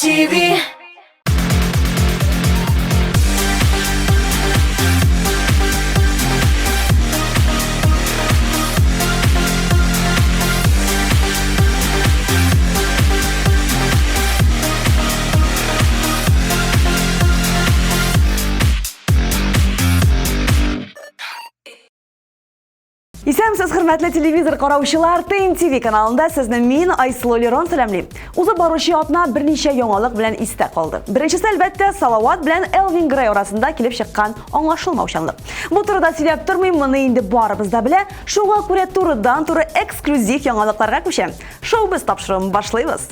TV. Исәнмесез, хөрмәтле телевизор караучылар, ТНТВ каналында сезне мин, Айсылу Лерон сәламлим. Узып баручы атна берничә яңалык белән истә калды. Беренчесе, әлбәттә, Салават белән Элвин Грей арасында килеп чыккан аңлашылмаучанлык. Бу турыда сөйләп тормыйм, моны инде барыбыз да белә. Шуңа күрә турыдан-туры эксклюзив яңалыкларга күчәм. Шоу-без тапшыруын башлыйбыз.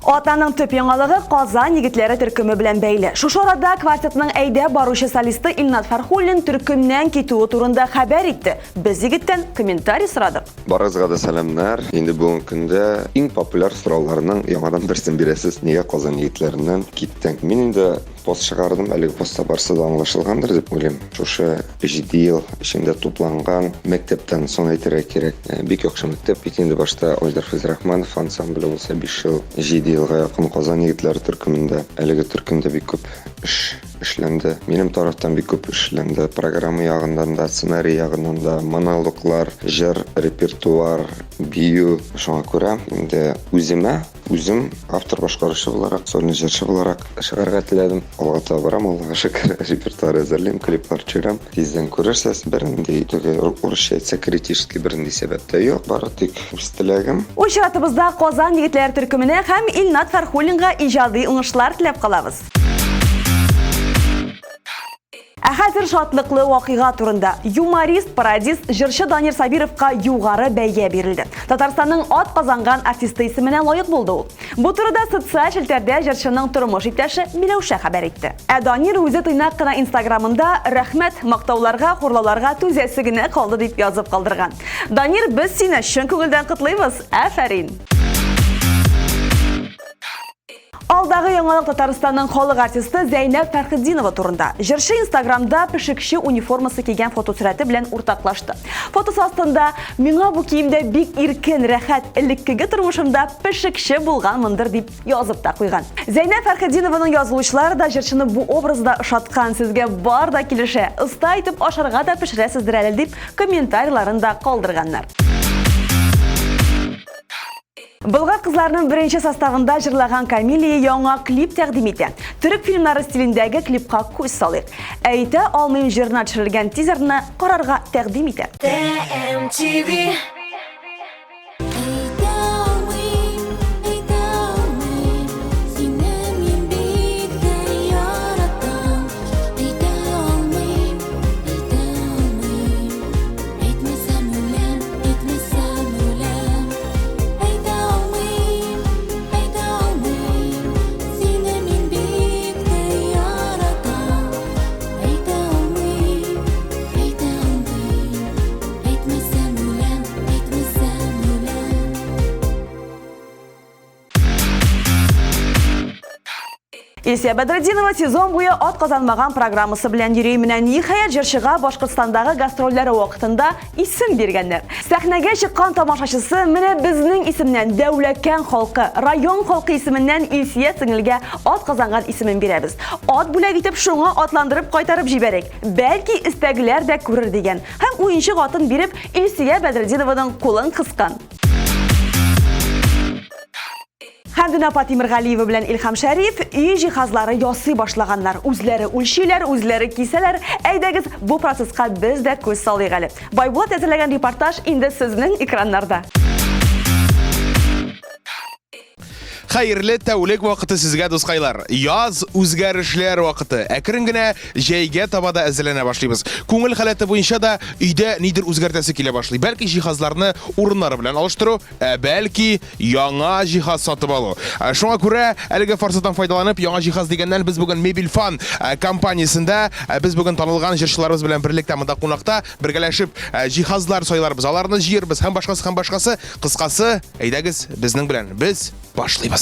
Атнаның төп яңалыгы Казан егетләре төркеме белән бәйле. Шушы арада квартетның әйдәп баручы солисты Илнат Фәрхуллин төркемнән китүе турында хәбәр итте. Без егеттән комментарий сорадык. Барыгызга да сәламнәр. Инде бүгенге көндә иң популяр сорауларның яңадан берсен бирәсез. Нигә Казан егетләреннән киттең? Мин инде пост чыгардым, әлеге постта барсы да аңлашылгандыр дип уйлыйм. Шушы җиде ел эчендә тупланган мәктәптән соң әйтергә кирәк. Бик яхшы мәктәп бит инде башта Айдар Фәйзрахманов ансамбле булса, 5 ел, 7 елга якын Казан егетләре төркемендә. Әлеге төркемдә бик күп эш эшләнде. Минем тарафтан бик күп эшләнде. Программа ягыннан да, сценарий ягыннан да, монологлар, җыр, репертуар, бию. Шуңа күрә инде үземә Үзем автор-башкаручы буларак, сольный җырчы буларак чыгарга теләдем. Алга таба барам, Аллага шөкер, репертуар әзерлим, клиплар төшерәм. Тиздән күрерсез. Бернинди теге урысча әйтсәк, критический бернинди сәбәп тә юк, бары тик үз теләгем. Үз чиратыбызда Казан егетләре төркеменә һәм Илнат Фәрхуллинга иҗади уңышлар теләп калабыз. Ә хәзер шатлыклы вакыйга турында. Юморист, пародист, җырчы Данир Сабировка югары бәя бирелде. Татарстанның ат казанган артисты исеменә лаек булды ул. Бу турыда социаль челтәрдә җырчының тормыш иптәше Миләүшә хәбәр итте. Ә Данир үзе тыйнак кына инстаграмында рәхмәт, мактауларга, хурлауларга түзәсе генә калды дип язып калдырган. Данир, без сине чын күңелдән котлыйбыз! Афәрин! Алдагы яңалык Татарстанның халык артисты Зәйнәб Фәрхетдинова турында. Җырчы Инстаграмда пешекче униформасы кигән фотосурәте белән уртаклашты. Фотосы астында «Миңа бу киемдә бик иркен, рәхәт, элеккеге тормышымда пешекче булганмындыр» дип язып та куйган. Зәйнәб Фәрхетдинованың язылучылары да җырчыны бу образда ошаткан, сезгә бар да килешә, оста итеп ашарга да пешерәсездер әле дип комментарийларын да калдырганнар. Болгар кызларының беренче составында җырлаган Камилия яңа клип тәкъдим итә. Төрек фильмнары стилендәге клипка күз салыйк. Әйтә алмыйм җырына төшерелгән тизерны карарга тәкъдим итә. TMTV. Әйтә алмыйм, әйтә алмыйм, сине мин бик тә яратам. Әйтә алмыйм, әйтә алмыйм, әйтмәсәм үләм, әйтмәсәм үләм. Әйтә алмыйм, әйтә алмыйм, сине мин бик тә яратам. Әйтә алмыйм, әйтә алмыйм, әйтмәсәм үләм, әйтмәсәм үләм. Илсия Бәдретдинова сезон буе ат казанмаган программасы белән йөри. Менә ниһаять җырчыга Башкортстандагы гастрольләре вакытында исем биргәннәр. Сәхнәгә чыккан тамашачысы менә безнең исемнән Дәүләкән халкы, район халкы исеменнән Илсия сеңелгә ат казанган исемен бирәбез. Ат бүләк итеп шуңа атландырып кайтарып җибәрик. Бәлки өстәгеләр дә күрер дигән. Һәм уенчык атын биреп Илсия Бәдретдинованың кулын кыскан. Хәмдүнә апа Тимергалиева белән Илһам Шәриев өй җиһазлары ясый башлаганнар. Үзләре үлчиләр, үзләре кисәләр. Әйдәгез, бу процесска без дә күз салыйк әле. Байбулат әзерләгән репортаж инде сезнең экраннарда. Хәерле тәүлек вакыты сезгә, дускайлар. Яз үзгәрешләр вакыты. Әкрен генә җәйгә таба да әзерләнә башлыйбыз. Күңел халәте буенча да өйдә нидер үзгәртәсе килә башлый. Бәлки җиһазларны урыннары белән алыштыру, ә бәлки яңа җиһаз сатып алу. Ә, шуңа күрә әлеге форсаттан файдаланып, яңа җиһаз дигәннән без бүген Мебель Фан ә, компаниясендә ә, без бүген танылган җырчыларыбыз белән берлектә монда кунакта бергәләшеп ә, җиһазлар сайларбыз, аларны җыербыз һәм башкасы һәм башкасы. Кыскасы, әйдәгез безнең белән без башлыйбыз.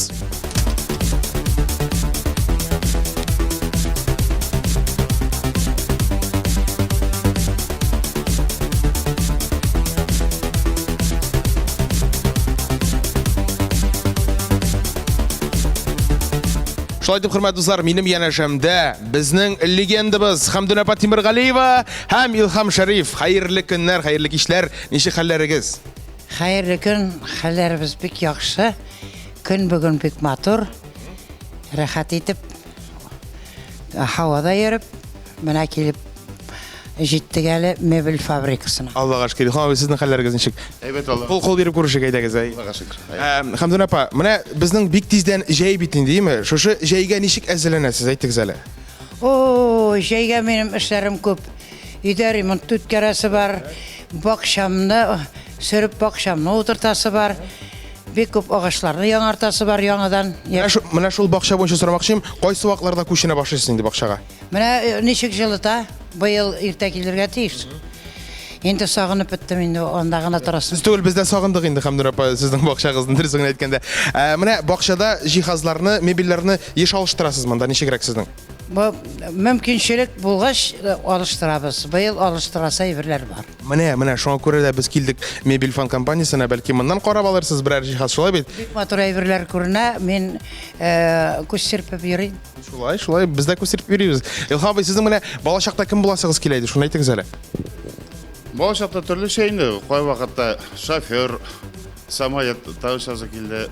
Шулай итеп, хөрмәтле дуслар, минем янәшәмдә безнең легендабыз Хәмдүнә апа Тимергалиева һәм Илһам Шәриф. Хәерле көннәр, хәерле кичләр. Ничек хәлләрегез? Хәерле көн, хәлләребез бик яхшы. Көн бүген бик матур. Рәхәт итеп һавада йөреп, менә килеп җиттек әле мебель фабрикасына. Аллага шөкер. Илһам абый, сезнең хәлләрегез ничек? Әйбәт Алла. Кул кул биреп күрешик әйдәгез. Әй. Аллага шөкер. Хәмдүнә апа, менә безнең бик тиздән җәй бит инде, димме? Шушы җәйгә ничек әзерләнәсез, әйтегез әле. О, җәйгә минем эшләрем күп. Өйдә ремонт үткәрәсе бар, бакчамны сөреп бакчамны утыртасы бар. Бик күп агачларны яңартасы бар яңадан. Менә шул, менә шул бакча буенча сорамакчы идем, кайсы вакытларда күченә башлыйсыз инде бакчага? Менә э, ничек җылыта, быел иртә килергә тиеш. Инде сагынып беттем инде, анда гына торасым. Сез түгел, без дә сагындык инде, Хәмдүнә апа, сезнең бакчагызны, дөресен генә әйткәндә. Ә, менә бакчада җиһазларны, мебельләрне еш алыштырасыз монда, ничегрәк сезнең? Бу мөмкинчелек булгач э, алыштырабыз. Быел алыштырасы әйберләр бар. Менә, менә шуңа күрә дә без килдек Мебель Фан компаниясенә, бәлки моннан карап алырсыз берәр җиһаз, шулай бит? Бик матур әйберләр күренә. Мин э, күз сирпеп йөрим. Шулай, шулай, без дә күз сирпеп йөрибез. Илһам абый, сезнең менә балачакта кем буласыгыз килә иде, шуны әйтегез әле. Балачакта төрлечә инде, кайвакытта шофер, самолетта очасы килде.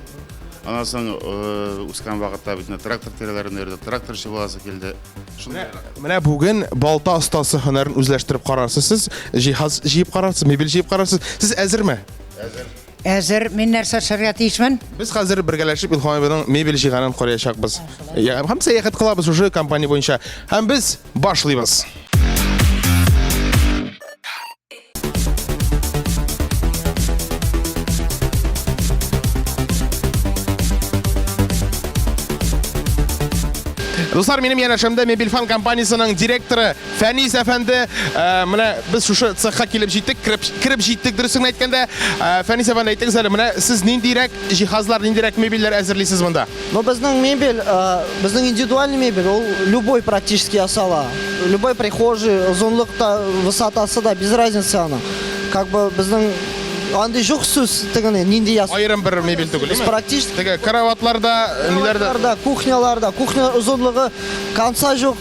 Аннан соң э, үскән вакытта бит инде трактор тирәләрендә йөрдек, тракторчы буласы килде. Шундый. Менә бүген балта остасы һөнәрен үзләштереп карарсыз сез, җиһаз җыеп карарсыз, мебель җыеп карарсыз. Сез әзерме? Әзер. Әзер, мин нәрсә эшләргә тиешмен? Без хәзер бергәләшеп Илһам абыйның мебель җыйганын караячакбыз. Я, Һәм сәяхәт кылабыз шушы компания буенча. Һәм без башлыйбыз. Дуслар, минем янәшәмдә Мебельфан компаниясенең директоры Фәнис әфәнде. Э, менә без шушы цехка килеп җиттек, кереп, кереп җиттек дөресен әйткәндә. Э, Фәнис әфәнде, әйтегез әле, менә сез ниндирәк җиһазлар, ниндирәк мебельләр әзерлисез монда? Но безнең мебель, э, безнең индивидуальный мебель, ул любой практически ясала. Любой прихожий, озынлык та, высотасы да, без разницы аның. Как бы безнең андый юк сүз тегене, нинди яс. Аерым бер мебель түгел, Без практически Теге караватларда, ниләрдә. Кроватьларда, кухняларда, кухня озынлыгы конца юк,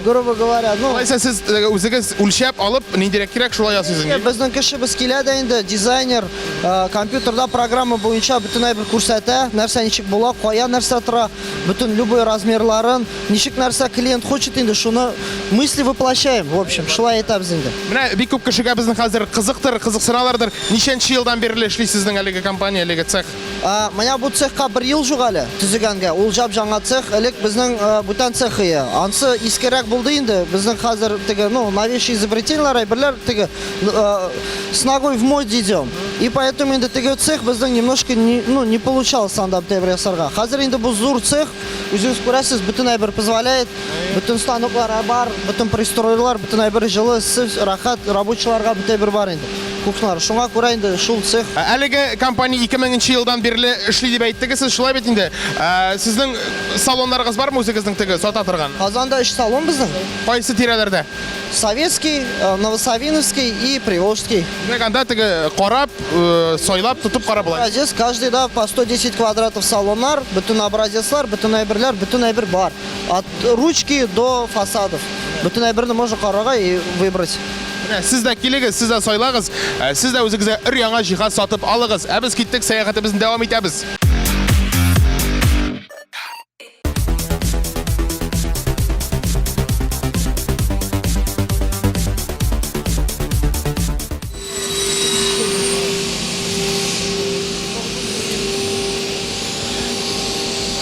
грубо говоря. Ну, Алайса сез теге үзегез үлчәп алып, ниндирәк кирәк, шулай ясыйсыз инде. Безнең кешебез килә дә инде, дизайнер, Э, компьютерда программа буенча бөтен әйбер күрсәтә, нәрсә ничек була, кая нәрсә тора, бөтен любой размерларын, ничек нәрсә клиент хочет инде, шуны мысли воплощаем, в общем, шулай әйтәбез инде. Менә бик күп кешегә безнең хәзер кызыктыр, кызыксыналардыр. Ничәнче елдан бирле эшли сезнең әлеге компания, әлеге цех? Ә, Менә бу цехка бер ел юк әле төзегәнгә. Ул жап жаңа цех, элек безнең э, бүтән цех ие. Ансы искерәк булды инде. Безнең хәзер теге, ну, новейшие изобретениеләр, әйберләр теге Э, с ногой в моде идем. И поэтому инде теге цех безнең немножко не, ну, не получалось анда бөтен ясарга. Хәзер инде бу зур цех, үзегез күрәсез, бөтен әйбер позволяет, бөтен станоклар бар, бөтен пристройлар, бөтен әйбер җылы, эссе, рәхәт, рабочиларга бөтен әйбер бар инде. Кухнялар. Шуңа күрә инде шул цех. Ә, Әлеге компания 2000 елдан бирле эшли дип әйттегез сез, шулай бит инде. Ә, Сезнең салоннарыгыз бармы үзегезнең теге сата торган? Казанда өч салон безнең. Кайсы тирәләрдә? Советский, э, Новосавиновский и Приволжский. Димәк, анда теге карап, э, сайлап, тотып карап була. Образец каждый да по 110 квадратов салоннар, бөтен образецлар, бөтен әйберләр, бөтен әйбер бар. От ручки до фасадов. Бөтен әйберне можно карарга и выбрать. Менә сез дә килегез, сез дә сайлагыз, э, сез дә үзегезгә өр-яңа җиһаз сатып алыгыз. Ә без киттек, сәяхәтебезне дәвам итәбез.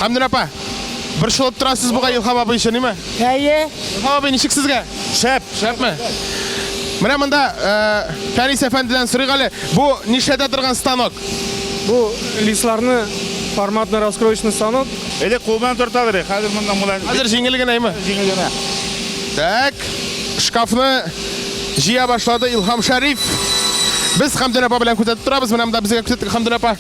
Хәмдүн апа, борчылып торасыз бугай Илһам абый өчен, ниме? Әйе. Илһам абый, ничек сезгә? Шәп. Шәпме? Менә монда э, Фәрис әфәндедән сорыйк әле, бу нишләтә торган станок? Бу листларны форматно-раскроечный станок. Элек кул белән тарталар иде, хәзер моннан болай. Хәзер җиңел генә, әйме? Җиңел генә. Так, шкафны җыя башлады Илһам Шәриф. Без Хәмдүнә апа белән күзәтеп торабыз. Менә монда безгә күзәттек Хәмдүнә апа.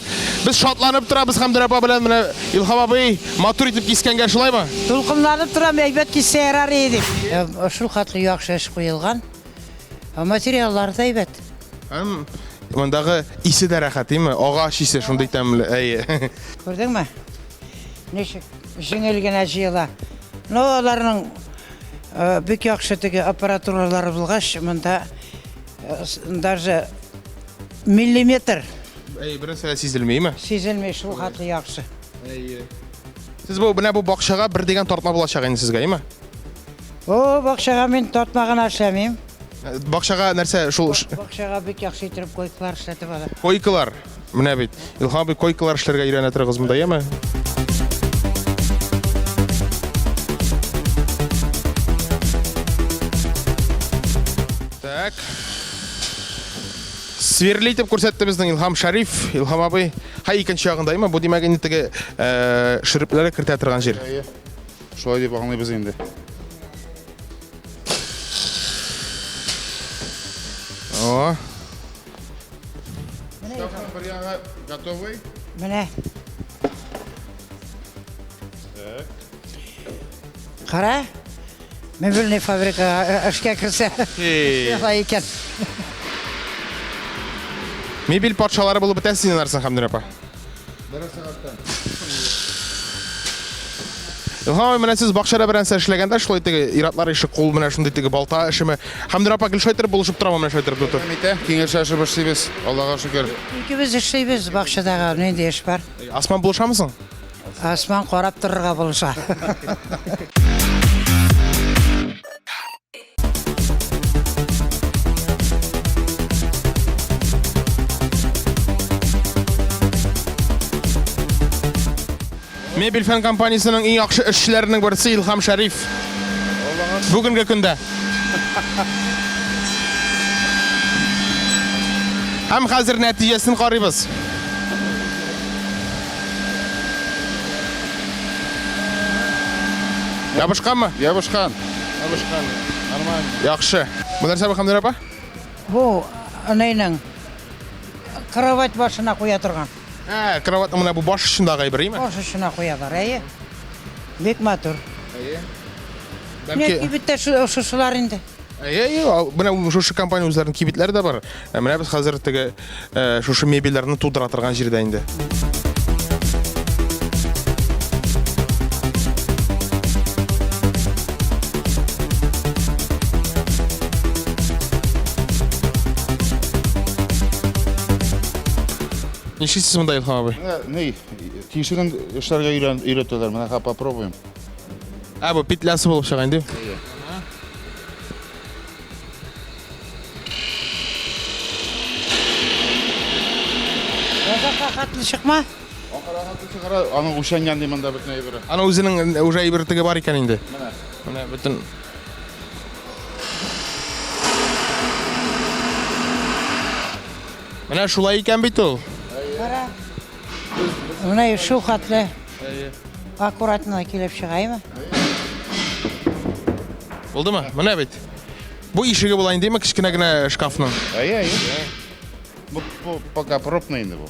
Без шатланып торабыз Хәмдүнә апа белән. Менә Илһам абый матур итеп кискәнгә шулаймы? Дулкынланып торам, әйбәт киссә ярар иде дип. Э, шул хәтле яхшы эш куелган. Материаллары да әйбәт. Һәм мондагы исе дә рәхәт, әйме? Агач исе шундый тәмле. Әйе. Күрдеңме? Ничек җиңел генә җыела. Ну, аларның э, бик яхшы теге аппаратуралары булгач, монда э, даже миллиметр Әй, бер нәрсә дә сизелмиме? Сизелми, шул хәтле яхшы. Әйе. Сез бу менә бу бакчага бер дигән тартма булачак инде сезгә, әйме? О, бакчага мин тартма гына эшләмим. Э, бакчага нәрсә шул Бакчага бик яхшы итеп койкалар эшләтеп ала. Койкалар. Менә бит. Илһам абый койкалар эшләргә өйрәнә торыгыз монда, яме? Так. Сверлить итеп күрсәтте безнең Илһам Шариф, Илһам абый. Һәй икенче ягында, әйме? Бу димәк инде теге э, шөрепләре кертә торган җир. Әйе. Шулай дип аңлыйбыз инде. О. Шкафның бер ягы готовый. Менә. Кара. Мебельный фабрикага эшкә керсә, шулай икән. Мебель патшалары булып бетәсез инде нарсын, Хәмдүнә апа. Бер сәгатьтән. Илһам абый, менә сез бакчада бер нәрсә эшләгәндә, шулай теге иратлар ише кул менә шундый теге балта эшеме. Хәмдүнә апа гел шулай итеп булышып торамы менә шулай итеп тотып? Ярдәм итә, киңәшләшеп эшлибез, Аллага шөкер. Икебез эшлибез бакчадагы нинди эш бар. Осман булышамы соң? Осман карап торырга булыша. Мебель фән компаниясенең иң яхшы эшчеләренең берсе Илһам Шәриф. Бүгенге көндә. Һәм хәзер нәтиҗәсен карыйбыз. Ябышканмы? Ябышкан. Ябышкан. Нормально. Яхшы. Бу нәрсә бу, Хәмдүнә апа? Бу нейның кровать башына куя торган. Ә, кроватның менә бу баш очындагы әйбер, име? Баш очына куялар, әйе. Бик матур. Әйе. Менә кибеттә шушылар инде. Әйе, әйе, менә шушы компания үзләренең кибетләре дә бар. Ә менә без хәзер теге э, шушы мебельләрне тудыра торган җирдә инде. Нишлисез монда, Илһам абый? Менә ни, тишеген эшләргә өйрән, өйрәтәләр. Менә ха попробуем. Ә, бу петлясы булып чыга инде. Азакка хәтле чыкма. Ахырга хәтле чыгара, аның үлчәнгән ди монда бөтен әйбере. Аның үзенең уже әйбер теге бар икән инде. Менә. Менә бөтен Менә шулай икән бит ул. Кара. Менә шул хәтле. Аккуратно килеп чыгаймы? Булдымы? Менә бит. Бу ишеге була индеме кечкенә генә шкафның? Әйе, әйе. Бу, бу пока пробный инде бу.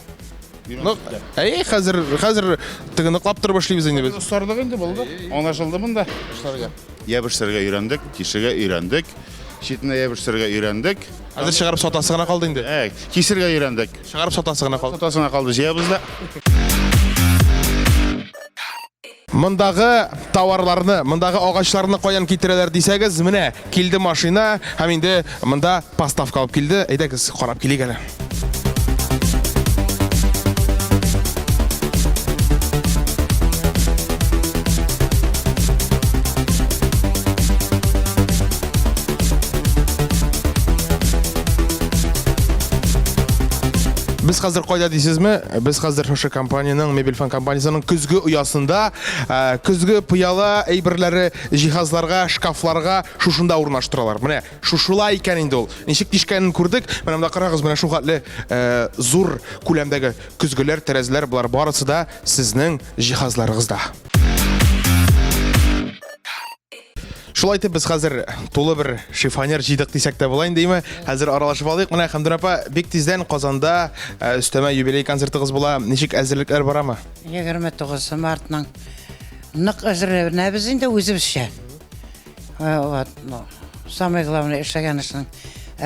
Ну, әйе, хәзер хәзер теге ныклап торып эшлибез инде без. Остардык инде булды. Аңлашылды монда эшләргә. Ябештерергә өйрәндек, тишергә өйрәндек. Читенә ябештерергә өйрәндек. Хәзер чыгарып сатасы гына калды инде. Ә, кисергә өйрәндек. Чыгарып сатасы гына калды. Сатасы гына калды, җыябыз да. Мондагы товарларны, мондагы агачларны каян китерәләр дисәгез, менә килде машина һәм инде монда поставка алып килде. Әйдәгез, карап килик әле. Без хәзер кайда дисезме? Без хәзер шушы компаниянең, Мебельфан компаниясенең көзге оясында, э, көзге пыяла әйберләре җиһазларга, шкафларга шушында урнаштыралар. Менә шушылай икән инде ул. Ничек тишкәнен күрдек. Менә монда карагыз, менә шул хәтле э, зур күләмдәге көзгеләр, тәрәзәләр, болар барысы да сезнең җиһазларыгызда. Шулай итеп без хәзер тулы бер шифонер җыйдык дисәк тә була инде, име? Хәзер аралашып алыйк. Менә Хәмдүнә апа, бик тиздән Казанда э, өстәмә юбилей концертыгыз була. Ничек әзерлекләр барамы? 29 мартның нык әзерләнәбез инде үзебезчә. Э, вот, ну, самое главное, эшләгән эшнең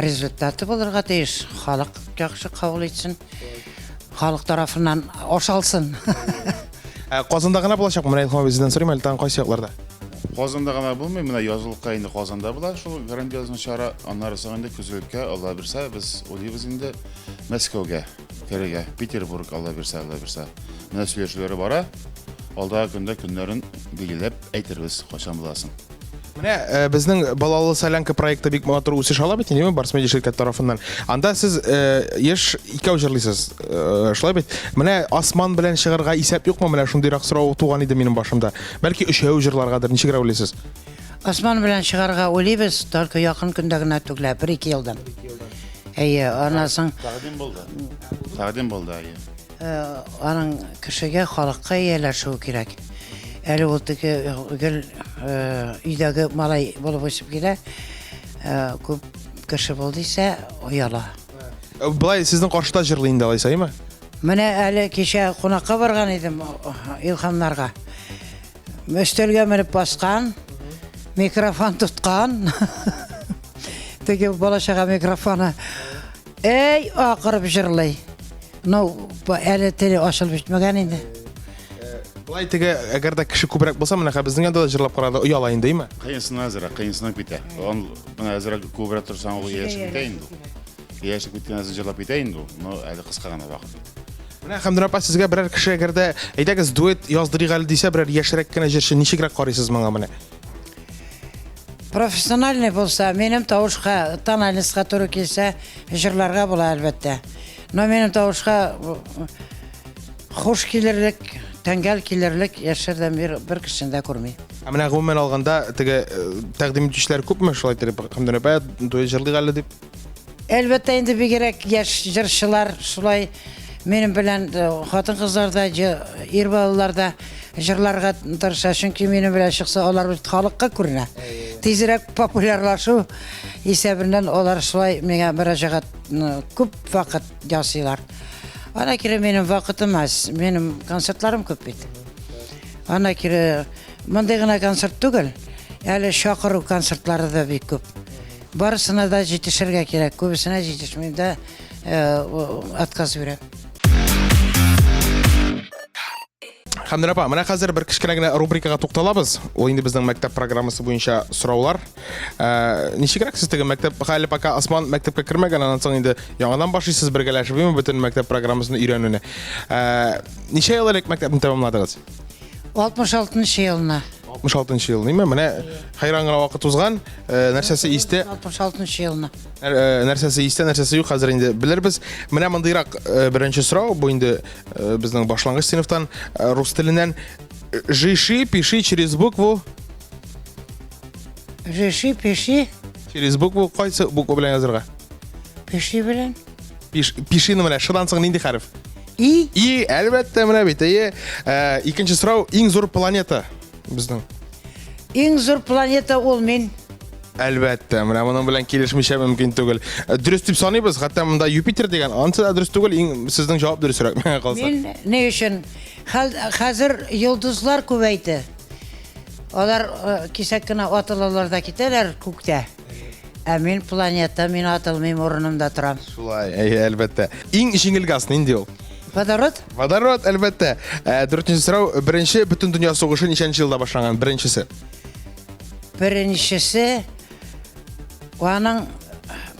результаты булырга тиеш. Халык яхшы кабул итсен. Халык тарафыннан ашалсын. Ә Казанда гына булачак, менә Илһам абый сездән сорыйм әле тагын кайсы якларда? Казанда гына булмый, менә язылыкка инде Казанда була шул грандиозный чара. Аннары соң инде көзлеккә, Алла бирсә, без уйлыйбыз инде Мәскәүгә керергә, Петербург, Алла бирсә, Алла бирсә. Менә сөйләшүләре бара. Алдагы көндә көннәрен билгеләп әйтербез, кайчан буласын. Менә э, безнең Балалы солянка проекты бик матур үсеш ала бит, инде Барс Медиа ширкәте тарафыннан. Анда сез э, еш икәү җырлыйсыз. Э, шулай бит? Менә Осман белән чыгарга исәп юкмы? Менә шундыйрак сорау туган иде минем башымда. Бәлки өчәү җырларгадыр, ничегрәк уйлыйсыз? Осман белән чыгарга уйлыйбыз, только якын көндә генә түгел, бер-ике елдан. Әйе, аннан соң Тәкъдим булды. Тәкъдим булды, әйе. Э, аның кешегә, халыкка ияләшүе кирәк. Әле ул теге э, гел э, өйдәге малай булып үсеп килә. Күп кеше булды исә ояла. Былай сезнең каршыда җырлый инде алайса, әйме? Менә әле кичә кунакка барган идем Илһамнарга. Өстәлгә менеп баскан, микрофон тоткан. Теге бала-чага микрофоны. Әй, акырып җырлый. Ну, әле теле ачылып җитмәгән инде. Былай теге, әгәр дә кеше күбрәк булса, менә хәзер безнең янда да җырлап карады, ояла инде, әйме? Кыенсына әзрәк, кыенсынып китә. Он менә әзрәк күбрәк торсаң, ул ияләшеп китә инде ул. Ияләшеп киткән әзер җырлап китә инде ул, но әле кыска гына вакыт бит. Менә Хәмдүнә апа, сезгә берәр кеше әгәр дә, әйдәгез, дуэт яздырыйк әле дисә, берәр яшьрәк кенә җырчы, ничегрәк карыйсыз моңа менә? Профессиональный булса, минем тавышка, тональностька туры килсә, җырларга була, әлбәттә. Но минем тавышка хуш килерлек, тәңгәл килерлек яшьләрдән бер, бер кешене дә күрми. Ә менә гомумән алганда, теге э, тәкъдим итүчеләр күпме шулай итеп, Хәмдүнә апа, дуэт җырлыйк әле дип? Әлбәттә инде бигрәк яшь җырчылар шулай минем белән э, хатын-кызлар да, ир балалар да җырларга тырыша. Чөнки минем белән чыкса, алар бит халыкка күренә. Тизрәк популярлашу исәбеннән алар шулай миңа мөрәҗәгать күп вакыт ясыйлар. Ана кире минем вакытым аз, минем концертларым күп бит. Ана кире мондый гына концерт түгел, әле чакыру концертлары да бик күп. Барысына да җитешергә кирәк, күбесенә җитешмим дә, э, отказ бирәм. Хәмдүнә апа, менә хәзер бер кечкенә генә рубрикага тукталабыз. Ул инде безнең мәктәп программасы буенча сораулар. Э, ничегрәк сез теге мәктәп, әле пока Осман мәктәпкә кермәгән, аннан соң инде яңадан башлыйсыз бергәләшеп, бөтен мәктәп программасын өйрәнүне. Э, ничә ел элек мәктәпне тәмамладыгыз? 66 елны. 66 ел, ниме? Менә хәйран гына вакыт узган. Э, нәрсәсе истә? 66 елны. Э, нәрсәсе истә, нәрсәсе юк, хәзер инде белербез. Менә мондыйрак э, беренче сорау, бу инде безнең башлангыч сыйныфтан, рус теленнән. Жиши, пиши через букву. Жиши, пиши. Через букву кайсы буква белән язырга? Пиши белән. Пиш, пишины менә шыдан соң нинди хәреф? И. И, әлбәттә, менә бит. Әйе. Э, икенче сорау, иң зур планета безнең. Иң зур планета ул мин. Әлбәттә, менә моның белән килешмичә мөмкин түгел. Э, дөрес дип саныйбыз, хәтта монда Юпитер дигән, анысы да дөрес түгел, иң сезнең җавап дөресрәк миңа калса. Мин ни өчен? Хәзер йолдызлар күбәйде. Алар э, кисәк кенә атылалар да китәләр күктә. Ә мин планета, мин атылмыйм, урынымда торам. Шулай, әйе, әлбәттә. Иң җиңел газ нинди ул? Водород? Водород, әлбәттә. Ә, дүртенче сорау, беренче бөтендөнья сугышы ничәнче елда башланган? Беренчесе. Беренчесе, аның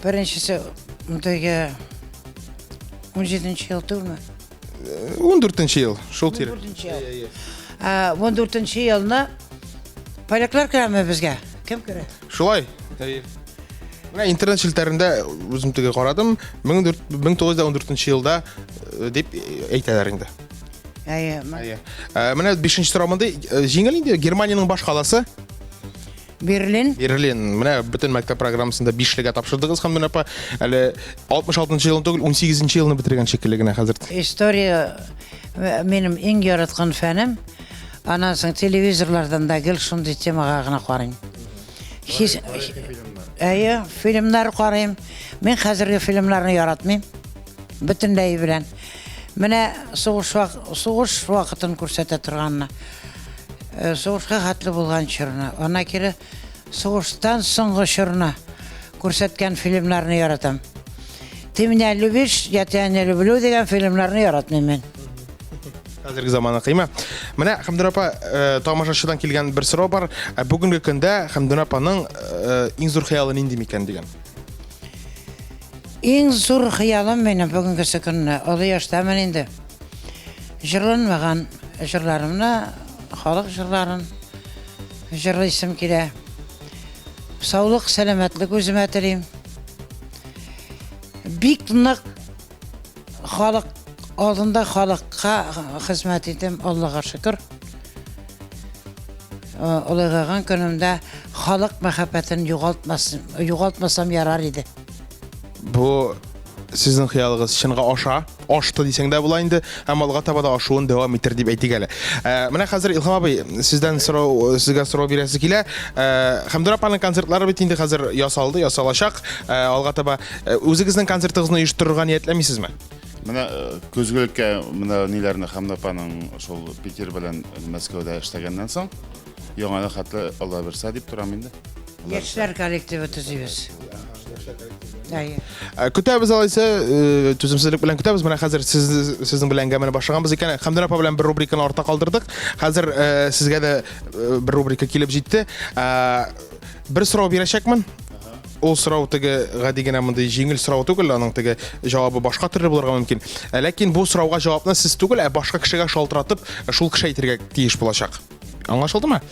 беренчесе, теге 17 ел түгелме? 14 ел, шул тирә. 14 ел. 14 елны поляклар керәме безгә? Кем керә? Шулай. Әйе. Менә интернет челтәрендә үзем теге карадым, 1914 елда э, дип әйтәләр инде. Әйе. Әйе. Э, менә бишенче сорау мондый, э, җиңел инде, Германиянең баш каласы? Берлин. Берлин. Менә бөтен мәктәп программасында бишлегә тапшырдыгыз Хәмдүнә апа. Әле 66 елны түгел, 18 елны бетергән шикелле генә хәзер. История минем иң яраткан фәнем. Аннан соң телевизорлардан да гел шундый темага гына карыйм. Хис... Әйе, фильмнар карыйм. Мин хәзерге фильмнарны яратмыйм. Бөтенләй белән. Менә сугыш вак... сугыш вакытын күрсәтә торганны. Э, сугышка хәтле булган чорны, аннан кире сугыштан соңгы чорны күрсәткән фильмнарны яратам. Ты меня любишь, я тебя не люблю дигән фильмнарны яратмыйм мин. Хәзерге заманы кыйма. Менә Хәмдүнә апа, э, тамашачыдан килгән бер сорау бар. Ә Бүгенге көндә Хәмдүнә апаның э, иң зур хыялы нинди микән дигән. Иң зур хыялым минем бүгенгесе көнне, олы яшьтәмен инде. Җырланмаган җырларымны, халык җырларын җырлыйсым килә. Саулык, сәламәтлек үземә телим. Бик нык халык алдында халыкка хезмәт итәм, Аллага шөкер. Олыгайган көнемдә халык мәхәббәтен югалтмас, югалтмасам ярар иде. Бу сезнең хыялыгыз чынга аша, ашты дисәң дә була инде, һәм алга таба да ашуын дәвам итер дип әйтик әле. Ә, менә хәзер Илһам абый, сездән сорау, сезгә сорау бирәсе килә. Ә, Хәмдүр апаның концертлары бит инде хәзер ясалды, ясалачак. Ә, алга таба ә, үзегезнең концертыгызны оештырырга ниятләмисезме? Менә көзгелеккә менә ниләрне Хәмдә апаның шул Питер белән Мәскәүдә эшләгәннән соң яңа хәтле Алла бирсә дип торам инде. Яшьләр коллективы төзибез. Әйе. Ә, Көтәбез алайса, э, түземсезлек белән көтәбез. Менә хәзер сез сезнең белән әңгәмәне башлаганбыз икән. Хәмдүнә апа белән бер рубриканы артта калдырдык. Хәзер э, сезгә дә э, бер рубрика килеп җитте. Ә, Бер сорау бирәчәкмен. Ул сорау теге гади генә мондый җиңел сорау түгел, аның теге җавабы башка төрле булырга мөмкин. Ә Ләкин бу сорауга җавапны сез түгел, ә башка кешегә шалтыратып, шул кеше әйтергә тиеш булачак. Аңлашылдымы?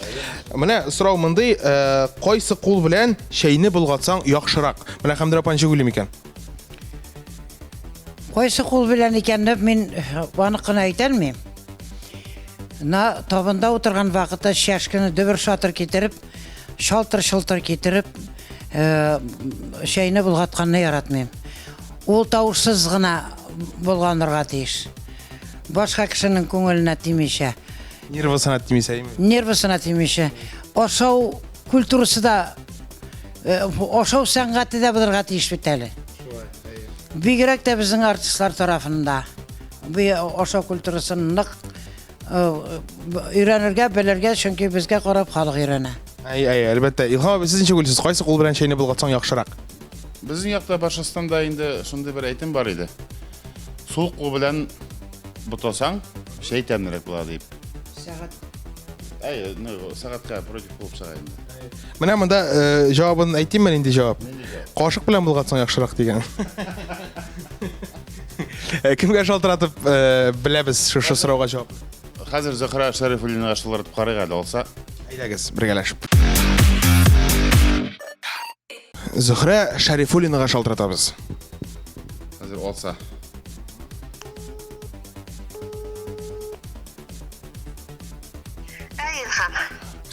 Менә сорау мондый, э, кайсы кул белән чәйне болгатсаң яхшырак? Менә Хәмдүнә апа ничек уйлый микән? Кайсы кул белән икәнне мин э, анык кына әйтә алмыйм. На табында утырган вакытта чәшкене дөбер-шатыр китереп, шалтыр-шылтыр китереп, э, чәйне болгатканны яратмыйм. Ул тавышсыз гына болганырга тиеш. Башка кешенең күңеленә тимичә. Нервысына тимисә, әйме? Нервысына тимичә. Ашау культурасы да, э, ашау сәнгате дә булырга тиеш бит әле. Бигрәк тә безнең артистлар тарафында. Бу ашау культурасын нык э, өйрәнергә, белергә, чөнки безгә карап халык өйрәнә. Әй, әй, әлбәттә. Илһам абый, сез ничек уйлыйсыз? Кайсы кул белән чәйне болгатсаң яхшырак? Безнең якта Башкортстанда инде шундый бер әйтем бар иде. Сул кул белән Бутасаң, чәй тәмлерәк була дип. Сәгать. Әй, ну, сәгатькә против булып чыга инде. Менә монда э, җавабын әйтимме нинди җавап? Кашык белән болгатсаң яхшырак дигән. Э, кемгә шалтыратып э, беләбез шушы сорауга җавап? Хәзер Зөһрә Шәрифуллинага шалтыратып карыйк әле, алса. Әйдәгез, бергәләшеп. Зөһрә Шәрифуллинага шалтыратабыз. Хәзер алса. Әй, Илһам.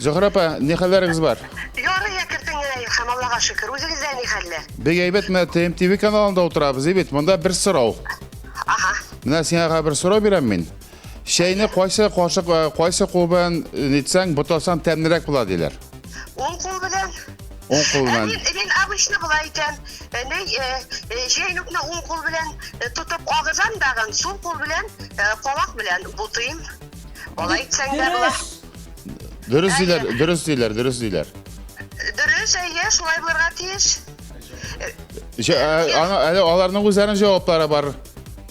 Зөһрә апа, ни хәлләрегез бар? Ярый әкертен генә, Илһам, Аллага шөкер. Үзегездә ни хәлләр? Бик әйбәт, менә ТМТВ каналында утырабыз, бит. Монда бер сорау. Ага. Менә сиңа бер сорау бирәм мин. Чәйне кайсы кашык, э, кайсы кул белән э, нитсәң, бутасаң тәмлерәк була диләр. Уң кул белән. Уң кул белән. Ә мин, мин обычно болай итәм. Э, ни, җәйнүкне уң кул белән тотып агызам дагын, сул кул белән калак белән бутыйм. Алай итсәң дә була. Дөрес диләр, дөрес диләр, дөрес диләр. Дөрес, әйе, шулай булырга тиеш. Әле аларның үзләренең җаваплары бар.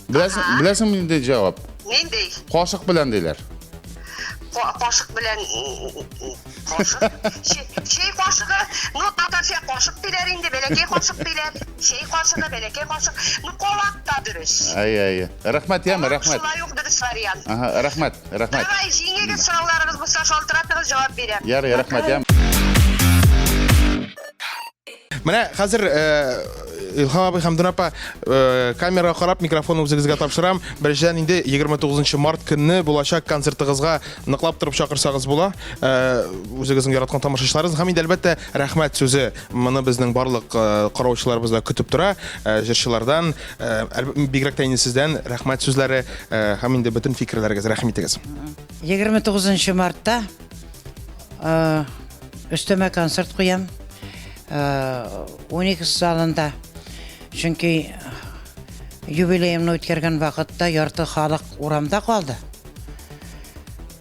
Беләсең, беләсеңме нинди җавап? Нинди? Кашык белән диләр. Кашык белән кашык. Чәй кашыгы, ну татарча кашык диләр инде, бәләкәй кашык диләр. Чәй кашыгы, бәләкәй кашык. Ну калак та дөрес. Әй, әй. Рәхмәт, яме, рәхмәт. Шулай ук дөрес вариант. Ага, рәхмәт, рәхмәт. Давай, җиңегез сорауларыгыз булса шалтыратыгыз, җавап бирәм. Ярый, рәхмәт, яме. Менә хәзер э, Илһам абый Хәмдүн апа э, камерага карап микрофонны үзегезгә тапшырам. Беренчедән инде 29 март көнне булачак концертыгызга ныклап торып чакырсагыз була. Э, үзегезнең яраткан тамашачыларыгыз һәм инде әлбәттә рәхмәт сүзе. Моны безнең барлык э, караучыларыбыз да көтеп тора. Җырчылардан, бигрәк тә инде сездән рәхмәт сүзләре һәм инде бөтен фикерләрегез. Рәхим итегез. 29 мартта Өстәмә концерт куям. Уникс залында. Чөнки юбилеемны үткәргән вакытта ярты халык урамда калды.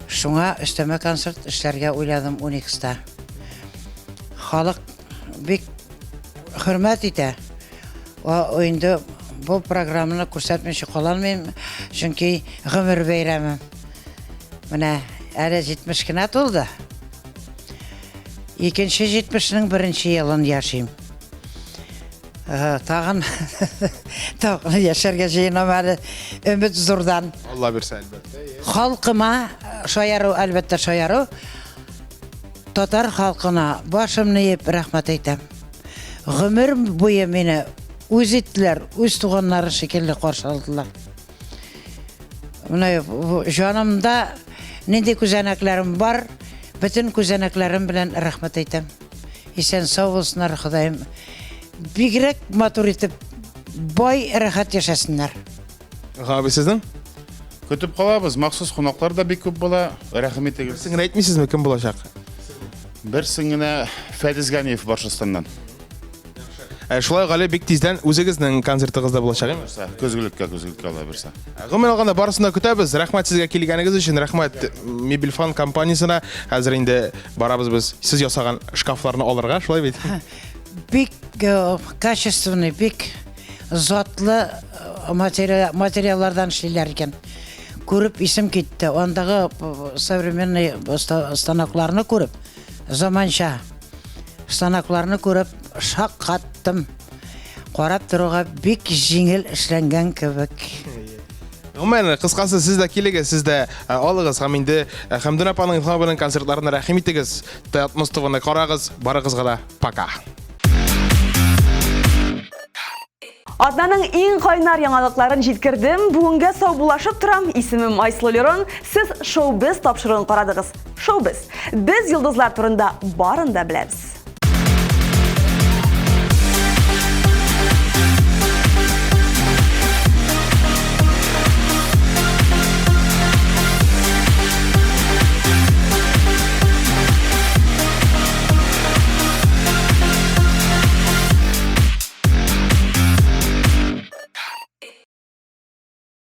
Шуңа өстәмә концерт эшләргә уйладым Уникста. Халык бик хөрмәт итә. Инде бу программаны күрсәтмичә кала алмыйм, чөнки гомер бәйрәме. Менә әле 70 кенә тулды. Икенче 70-нең беренче елын яшим. Э, тагын тагын яшәргә җыенам әле. Өмет зурдан. Алла бирсә, әлбәттә. Халкыма шаяру, әлбәттә, шаяру. Татар халкына башымны иеп рәхмәт әйтәм. Гомер буе мине үз иттеләр, үз туганнары шикелле каршы алдылар. Менә җанымда нинди күзәнәкләрем бар, бөтен күзәнәкләрем белән рәхмәт әйтәм. Исән сау булсыннар, Ходаем. Бигрәк матур итеп, бай, рәхәт яшәсеннәр. Габи сезнең? Көтеп калабыз. Махсус кунаклар да бик күп була. Рәхим итегез. Берсен генә әйтмисезме, кем булачак? Берсен генә Фәдис Ганиев Башкортстаннан. Ә, шулай Гали бик тиздән үзегезнең концертыгыз да булачак, әйме? Көзгелеккә, көзгелеккә ала берсе. Ә, гомумән алганда барысын да көтәбез. Рәхмәт сезгә килгәнегез өчен, рәхмәт Мебельфан компаниясенә. Хәзер инде барабыз без сез ясаган шкафларны алырга, шулай бит? Бик э, качественный, бик затлы э, материаллардан эшлиләр икән. Күреп исем китте. Андагы э, современный станокларны күреп, заманча станокларны күреп шаккаттым. Карап торуга бик җиңел эшләнгән кебек. Гомумән, кыскасы, сез дә килегез, сез дә э, алыгыз һәм инде э, Хәмдүнә апаның, Илһам абының концертларына рәхим итегез. Татмос ТВны карагыз. Барыгызга да пока. Атнаның иң кайнар яңалыкларын җиткердем. Бүгенгә саубуллашып торам. Исемем Айсылу Лерон. Сез Шоу-без тапшыруын карадыгыз. Шоу-без. Без йолдызлар турында барын да беләбез.